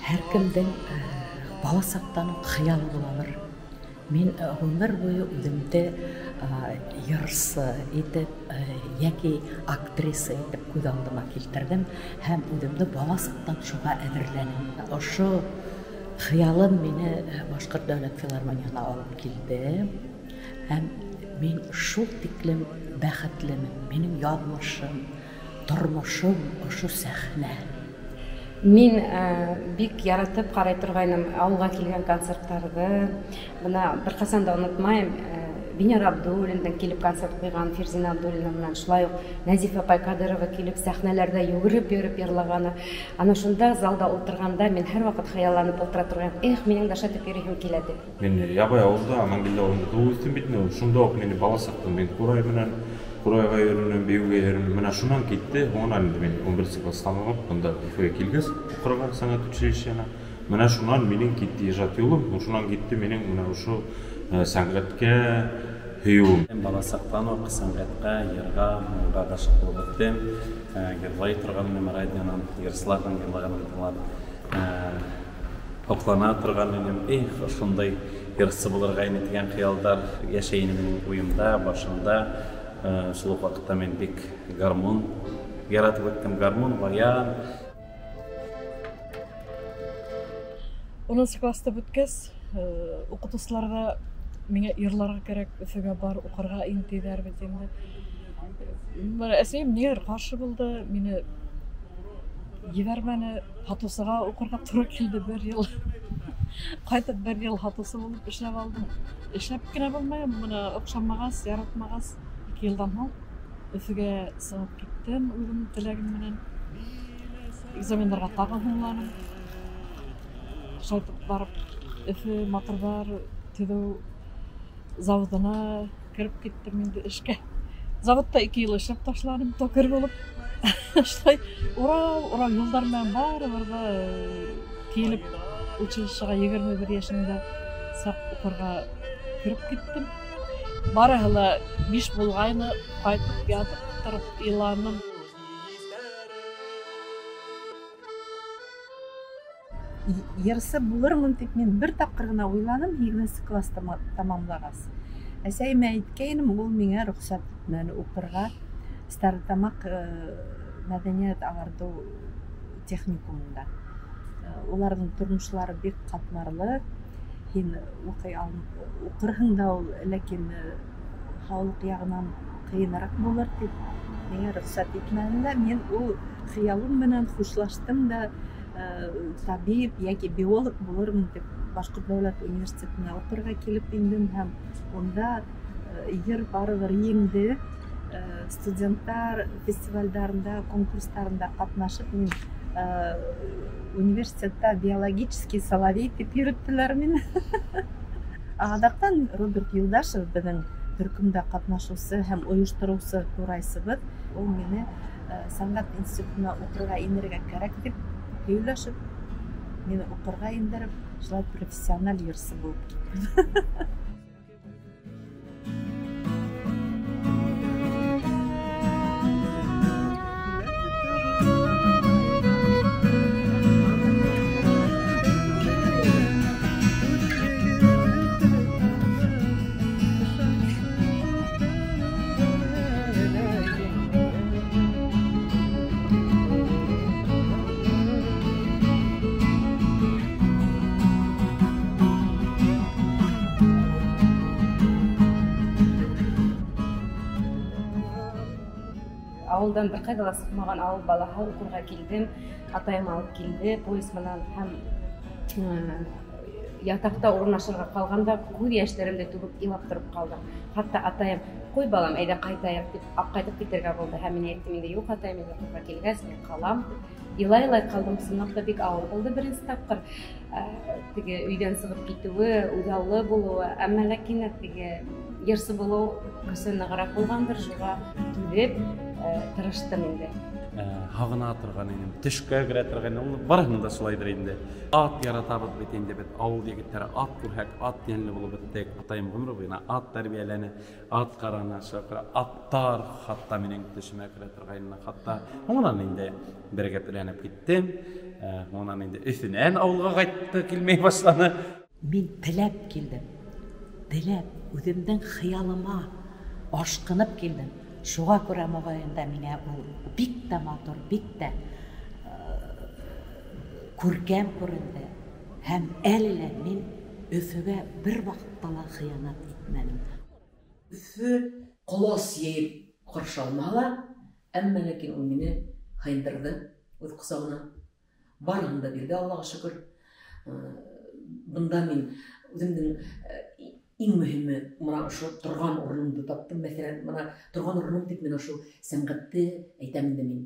Һәр кемдең бала саҡтан уҡ хыялы булалыр. Мин ғүмер буйы үҙемде йырсы итеп йәки актриса итеп күҙ алдыма килтерҙем һәм үҙемде бала саҡтан шуға әҙерләнем. Ошо хыялым мине Башҡорт дәүләт филармонияһына алып килде һәм мин шул тиклем бәхетлемен. Минең яҙмышым, тормошом ошо сәхнә. Мин бик яратып ҡарай торғайным ауылға килгән концерттарҙы. Бына бер ҡасан да онотмайым, Венера Абдуллиндың килеп концерт ҡуйған, Фирзина Абдуллина менән шулай уҡ Нәзифә апай Ҡадырова килеп сәхнәләрҙә йүгереп йөрөп йырлағаны. Ана шунда залда ултырғанда мин һәр ваҡыт хыялланып ултыра торғайным, эх, минең дә шайтып йөрөйһөм килә тип. Мин ябай ауылда, Амангилде ауылында тыуып үҫтем бит инде. Шунда уҡ мине бала саҡтан мин ҡурай менән ҡурайға йөрөнөм, бейеүгә йөрөнөм. Менә шунан китте. Һуңынан инде мин 11 класс тамамлап, бында Өфөгә килгәс, уҡырға сәнғәт училищеһына. Менә шунан минең китте ижад юлым, шунан китте минең менә ошо сәнғәткә һөйөүем. Мин бала саҡтан уҡ сәнғәткә, йырға, моңға ғашиҡ булып үҫтем. Йырлай торған инем радионан, йырсыларҙың йырлағанын тыңлап, һоҡлана торған инем. Эх, ошондай йырсы булырға ине тигән хыялдар йәшәй ине минең уйымда, башымда. Шул уҡ ваҡытта мин бик гармун яратып үттем, гармун, баян. 10 класста бөткәс, уҡытыусылар ҙа миңә йырларға кәрәк, Өфөгә бар, уҡырға ин тиҙәр бит инде. Бына әсәйем ниңәлер ҡаршы булды, мине ебәрмәне, һатыусыға уҡырға тура килде бер йыл. Ҡайтып бер йыл һатыусы булып эшләп алдым. Эшләп кенә булмайым, бына оҡшамағас, яратмағас, 2 йылдан һуң Өфөгә сығып киттем үҙем теләгем менән. Экзамендарға тағы һуңланым. Шайтып барып Өфө моторҙар төҙөү заводына кереп киттем инде эшкә. Заводта 2 йыл эшләп ташланым, токарь булып. Шулай урау-урау юлдар менән барыбер ҙа килеп училищеға 21 йәшемдә саҡ уҡырға кереп киттем. Барыһы ла 5 булғайны, ҡайтып ятып тороп иланым. Йырсы булырмын тип мин бер тапҡыр ғына уйланым, 8 класс тамамлағас. Әсәйемә әйткәйнем, ул миңә рөхсәт итмәне уҡырға Стәрлетамаҡ мәҙәниәт ағартыу техникумында. Уларҙың тормошлары бик ҡатмарлы. Һин уҡырһың да ул, ләкин һаулыҡ яғынан ҡыйыныраҡ булыр тип миңә рөхсәт итмәне лә. Мин ул хыялым менән хушлаштым да, табип йәки биолог булырмын тип Башҡорт дәүләт университетына уҡырға килеп индем һәм унда йыр барыбер еңде. Студенттар фестивалдәрендә, конкурстарында ҡатнашып, мин университетта биологический соловей тип йөрөттөләр мине. Аҙаҡтан Роберт Юлдашев, беҙҙең төркөмдә ҡатнашыусы һәм ойоштороусы ҡурайсыбыҙ, ул мине сәнғәт институтына уҡырға инергә кәрәк тип һөйләшеп, мине уҡырға индереп, шулай профессиональ йырсы булып киттем. Ауылдан бер ҡайҙа ла сыҡмаған ауыл балаһы уҡырға килдем. Атайым алып килде поезд менән һәм ятаҡта урынлашырға ҡалғанда күҙ йәштәремде түгеп илап тороп ҡалдым. Хатта атайым, ҡуй балам, әйҙә ҡайтайыҡ тип ҡайтып китергә булды. Һәм мин әйттем инде, юҡ атайым, мин уҡырға килгәс, мин ҡалам. Илай-илай ҡалдым. Ысынлап та бик ауыр булды беренсе тапҡыр. Теге өйҙән сығып китеүе, үҙаллы булыуы, әммә ләкин теге йырсы булыу көсө нығыраҡ булғандыр, шуға түҙеп тырыштым инде. Һағына торған инем, төшкә керә торған инем. Ул барыһының да шулайҙыр инде. Ат яратабыҙ бит инде беҙ, ауыл егеттәре ат күрһәк, ат йәнле булып бөттөк. Атайым ғүмер буйына ат тәрбиәләне, ат ҡараны, шуға аттар хатта минең төшөмә керә торғайны, хатта һуңынан инде бергә өйләнеп киттем. Һуңынан инде Өфөнән ауылға ҡайтты, килмәй башланы. Мин теләп килдем. Теләп, үҙемдең хыялыма ашҡынып килдем. Шуға күрә моғайын да миңә ул бик тә матур, бик тә күркәм күренде. Һәм әле лә мин Өфөгә бер ваҡытта ла хыянат итмәнем. Өфө ҡолас йәйеп ҡаршы алмаһа ла, әммә ләкин ул мине һыйындырҙы үҙ ҡосағына. Барыһын да бирҙе, Аллаға шөкөр. Бында мин үҙемдең иң мөһиме мына ошо торған урынымды таптым. Мәҫәлән, мына торған урыным тип мин ошо сәнғәтте әйтәм инде мин.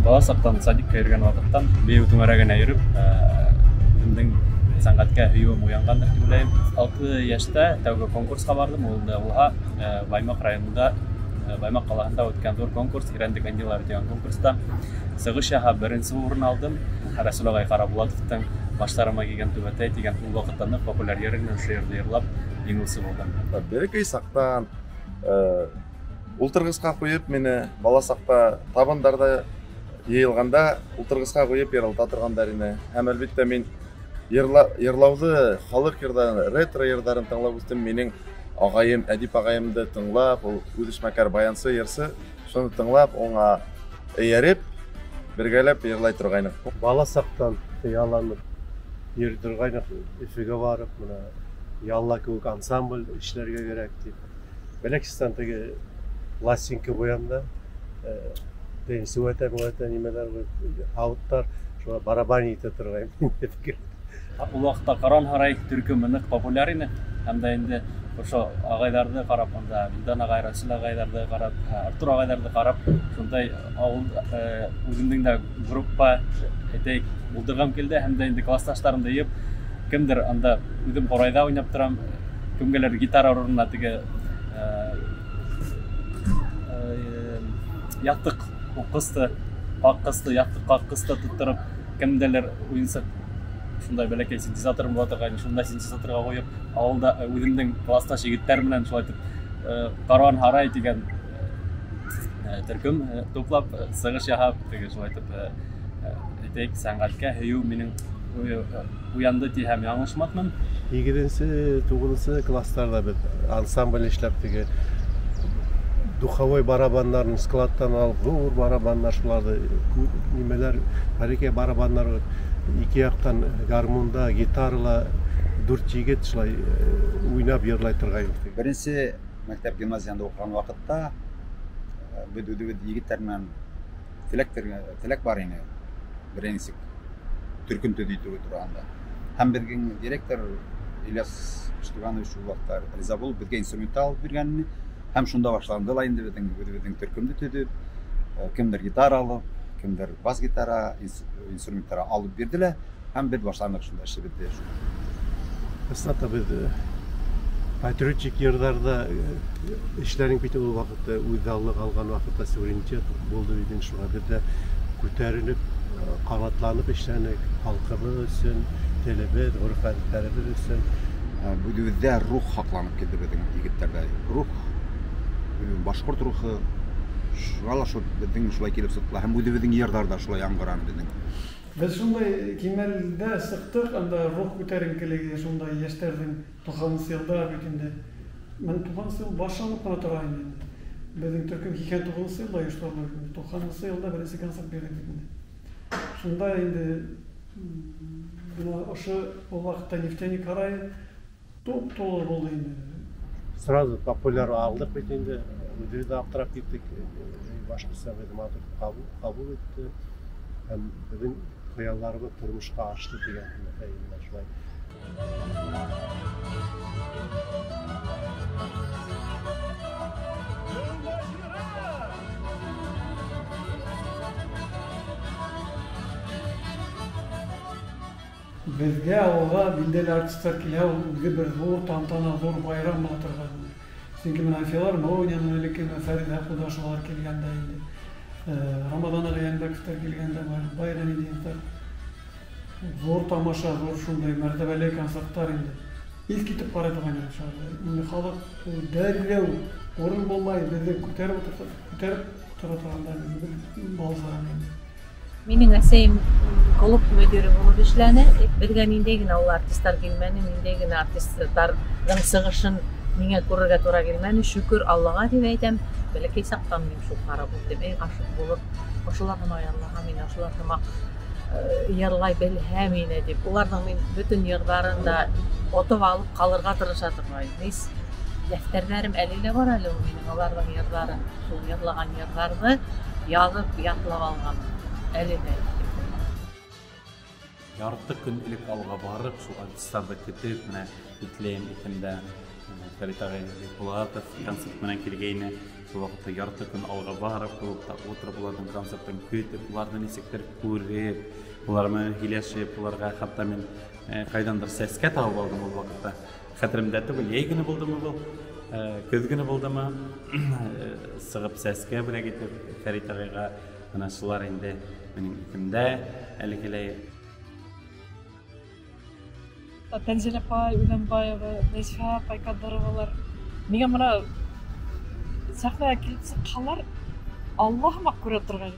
Бала саҡтан садикка йөрөгән ваҡыттан бейеү түңәрәгенә йөрөп, үҙемдең сәнғәткә һөйөүем уянғандыр тип уйлайым. 6 йәштә тәүге конкурсҡа барҙым. Ул да булһа Баймаҡ районында, Баймаҡ ҡалаһында үткән ҙур конкурс, Ирәндек ангеллары тигән конкурста сығыш яһап беренсе урын алдым. Рәсүл ағай Ҡарабулатовтың «Баштарыма кейгән түбәтәй» тигән ул ваҡытта ныҡ популяр йыры менән ошо йырҙы йырлап еңеүсе булдым. Бәләкәй саҡтан ултырғысҡа ҡуйып мине бала саҡта табындарҙа йыйылғанда ултырғысҡа ҡуйып йырлата торғандар ине. Һәм әлбиттә мин йырлауҙы, халыҡ йырҙарын, ретро йырҙарын тыңлап үҫтем. Минең ағайым, Әдип ағайымды тыңлап, ул үҙешмәкәр баянсы, йырсы, шуны тыңлап, уңа эйәреп, бергәләп йырлай торғайныҡ. Бала саҡтан хыялланып йөрөй торғайныҡ, Өфөгә барып, мына Ялла кеүек ансамбль эшләргә кәрәк тип. Бәләкәстән теге пластинка ҡуям да, сүәтә-мүәтә нимәләр ҡуйып, һауыттар, шуға барабан итә торғайным фекер. Ул ваҡытта Каруан һарай төркөмө ныҡ популяр ине. Һәм дә инде ошо ағайҙарҙы ҡарап, унда Вилдан ағай, Рәсүл ағайҙарҙы ҡарап, Артур ағайҙарҙы ҡарап, шундай ауыл үҙемдең дә группа әйтәйек булдырғым килде. Һәм дә инде класташтарымды йыйып, кемдер анда үҙем ҡурайҙа уйнап торам, кемгәлер гитара урынына теге яҫтыҡ ҡысты, ҡаҡҡысты, яҫтыҡ ҡаҡҡысты тоттороп, кемдәлер уйынсыҡ шундай бәләкәй синтезаторым була торғайны, шундай синтезаторға ҡуйып, ауылда үҙемдең класташ егеттәр менән шулай итеп Каруан һарай тигән төркөм туплап, сығыш яһап, теге шулай итеп әйтәйек, сәнғәткә һөйөү минең уянды тиһәм яңылышмаҫмын. 8-9 класстарҙа беҙ ансамбль эшләп теге духовой барабаннарын складтан алып, ҙур барабаннар, шуларҙы нимәләр, бәләкәй барабаннар, ике яҡтан гармунда, гитарала дүрт егет шулай уйнап йырлай торғайныҡ. Беренсе мәктәп гимназияһында уҡыған ваҡытта беҙ үҙебеҙ егеттәр менән теләк бар ине, беренсе төркөм төҙөй тураһында. Һәм беҙҙең директор Ильяс Штуганович ул ваҡытта риза булып беҙгә инструментал биргән. Һәм шунда башланды ла инде беҙҙең үҙебеҙҙең төркөмдө төҙөп, кемдер гитара алып, кемдер бас гитара, инструменттар алып бирҙе лә, һәм беҙ башланыҡ шунда эшебеҙҙе. Ысынлап та беҙ патриотик йырҙарҙа эшләнек бит ул ваҡытта, үҙаллыҡ алған ваҡытта суверенитет булды бит инде, шуға беҙ дә күтәрелеп, ҡанатланып эшләнек халҡыбыҙ өсөн, телебеҙ, ғөрөф-ғәҙәттәребеҙ өсөн. Үҙебеҙҙә рух һаҡланып килде беҙҙең егеттәрҙә. Рух, башҡорт рухы, шуға ла шул беҙҙең шулай килеп сыҡты. Һәм үҙебеҙҙең йырҙар ҙа шулай яңғыраны беҙҙең. Беҙ шундай кимәлдә сыҡтыҡ, анда рух күтәренкелеге, шундай йәштәрҙең 90-нсы йылда бит инде. Мин 90-нсы йыл башланып ҡына тора ине инде. Беҙҙең төркөм 89-нсы йылда ойошторолдо. 90-нсы йылда беренсе концерт бирҙек бит инде. Шунда инде бына ошо ул ваҡытта Нефтяник һарайы туп-тулы булды инде. Сразу популяр алдыҡ бит инде, үҙебеҙ ҙә аптырап киттек. Башҡортса беҙҙе матур ҡабул итте. Һәм беҙҙең хыялларыбыҙ тормошҡа ашты тигән шулай. Беҙгә ауылға билдәле артистар килә, ул үҙе бер ҙур тантана, ҙур байрам була торған. Сөнки менә филармонияның элекке Фәриҙә Ҡудашевалар килгәндә инде, Рамаҙан ағай Йәнбәковтар килгәндә, Байрамидиновтар. Ҙур тамаша, ҙур шундай мәртәбәле концерттар инде. Иҫ китеп ҡарай торған ине шуларҙы. Инде халыҡ дәррәү урын булмай, беҙҙе күтәреп тора торғандар балалар инде. Минең әсәйем клуб мөдире булып эшләне. Беҙгә ниндәй генә ул артистар килмәне, ниндәй генә артистарҙың сығышын миңә күрергә тура килмәне. Шөкөр Аллаға тип әйтәм. Бәләкәй саҡтан мин шул ҡарап үҫтем. Эй, ғашиҡ булып, ошолар һымаҡ йырлаһам ине, ошолар һымаҡ йырлай белһәм ине тип. Уларҙың мин бөтөн йырҙарын да отоп алып ҡалырға тырыша торғайным. Дәфтәрҙәрем әле лә бар әле ул минең, уларҙың йырҙарын, шул йырлаған йырҙарҙы яҙып, ятлап алғанмын. Әле лә. Ярты көн элек алға барып, шул артистарҙы көтөп, менә итләйем иҫемдә. Фәрит ағай Бикбулатов концерт менән килгәйне. Шул ваҡытта ярты көн алға барып, клубта ултырып, уларҙың концертын көтөп, уларҙы нисектер күреп, улар менән һөйләшеп, уларға хатта мин ҡайҙандыр сәскә табып алдым ул ваҡытта. Хәтеремдә түгел, йәй көнө булдымы был, көҙ көнө булдымы, сығып сәскә бүләк итеп Фәрит ағайға. Бына шулар инде минең иҫемдә әлегеләй. Тәнзилә апай, Үҙәнбаева, Нәзифә апай Ҡадыровалар. Миңә бына сәхнәгә килеп сыҡһалар, Алла һымаҡ күрә торған.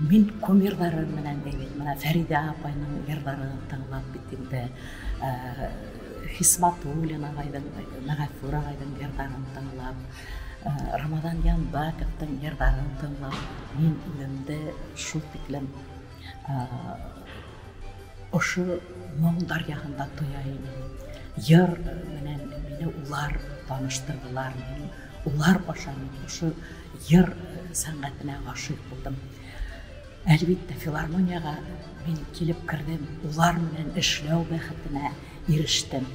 Мин кумирҙары менән бит, бына Фәриҙә апайның йырҙарын тыңлап бит инде, Хисматуллин ағайҙың, Мәғәфүр ағайҙың йырҙарын тыңлап, Рамаҙан Янбаковтың йырҙарын тыңлап, мин үҙемде шул тиклем ошо моңдар яғында тоя инем. Йыр менән мине улар таныштырҙылар, мин улар аша мин ошо йыр сәнғәтенә ғашиҡ булдым. Әлбиттә, филармонияға мин килеп керҙем, улар менән эшләү бәхетенә ирештем.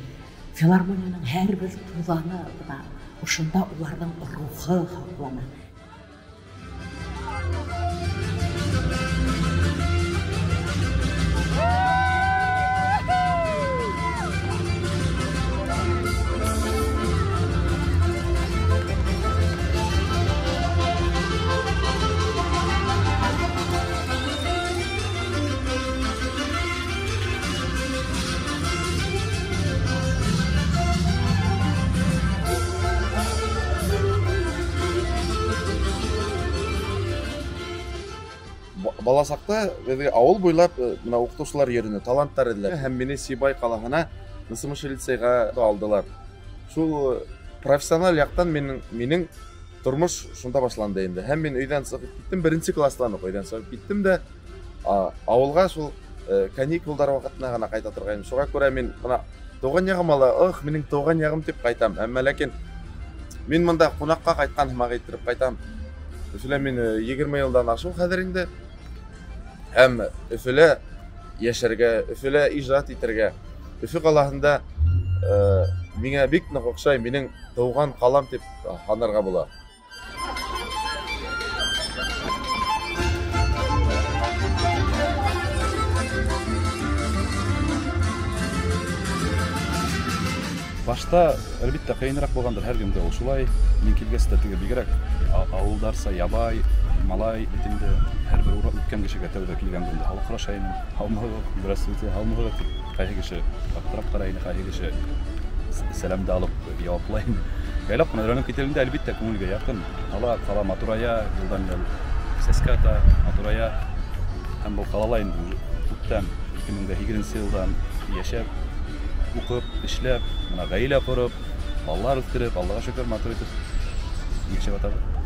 Филармонияның һәр бер туҙаны бына ошонда уларҙың рухы һаҡлана. Бала саҡта беҙгә ауыл буйлап бына уҡытыусылар йөрөнө, таланттар эҙләп. Һәм мине Сибай ҡалаһына Нысымышы лицейға алдылар. Шул профессиональ яҡтан минең тормош шунда башланды инде. Һәм мин өйҙән сығып киттем, беренсе класстан уҡ өйҙән сығып киттем дә, ауылға шул каникулдар ваҡытына ғына ҡайта торғайным. Шуға күрә мин бына тыуған яғыма ла, ых, минең тыуған яғым тип ҡайтам. Әммә ләкин мин бында ҡунаҡҡа ҡайтҡан һымаҡ иттереп ҡайтам. Өфөлә мин 20 йылдан ашыу хәҙер инде. Һәм Өфөлә йәшәргә, Өфөлә ижад итергә. Өфө ҡалаһында миңә бик ныҡ оҡшай, минең тыуған ҡалам тип һанарға була. Башта, әлбиттә, ҡыйыныраҡ булғандыр һәр кемгә ул шулай. Мин килгәс тә теге бигерәк ауылдарса ябай, малай бит инде һәр бер үткән кешегә тәүҙә килгән көндә халыҡ һораша ине. Һаумыһығыҙ, здравствуйте, һаумыһығыҙ тип ҡайһы кеше аптырап ҡарай ине, ҡайһы кеше сәләмде алып яуаплай ине. Яйлап ҡына өйрәнеп китә инде, әлбиттә, күңелгә яҡын. Ҡала, ҡала матурая, йылдан йыл сәскә ата, матурая. Һәм был ҡалала инде күптән, 2008 йылдан йәшәп, уҡып, эшләп, бына ғаилә ҡороп, балалар үҫтереп, Аллаға шөкөр, матур итеп йәшәп ятабыҙ.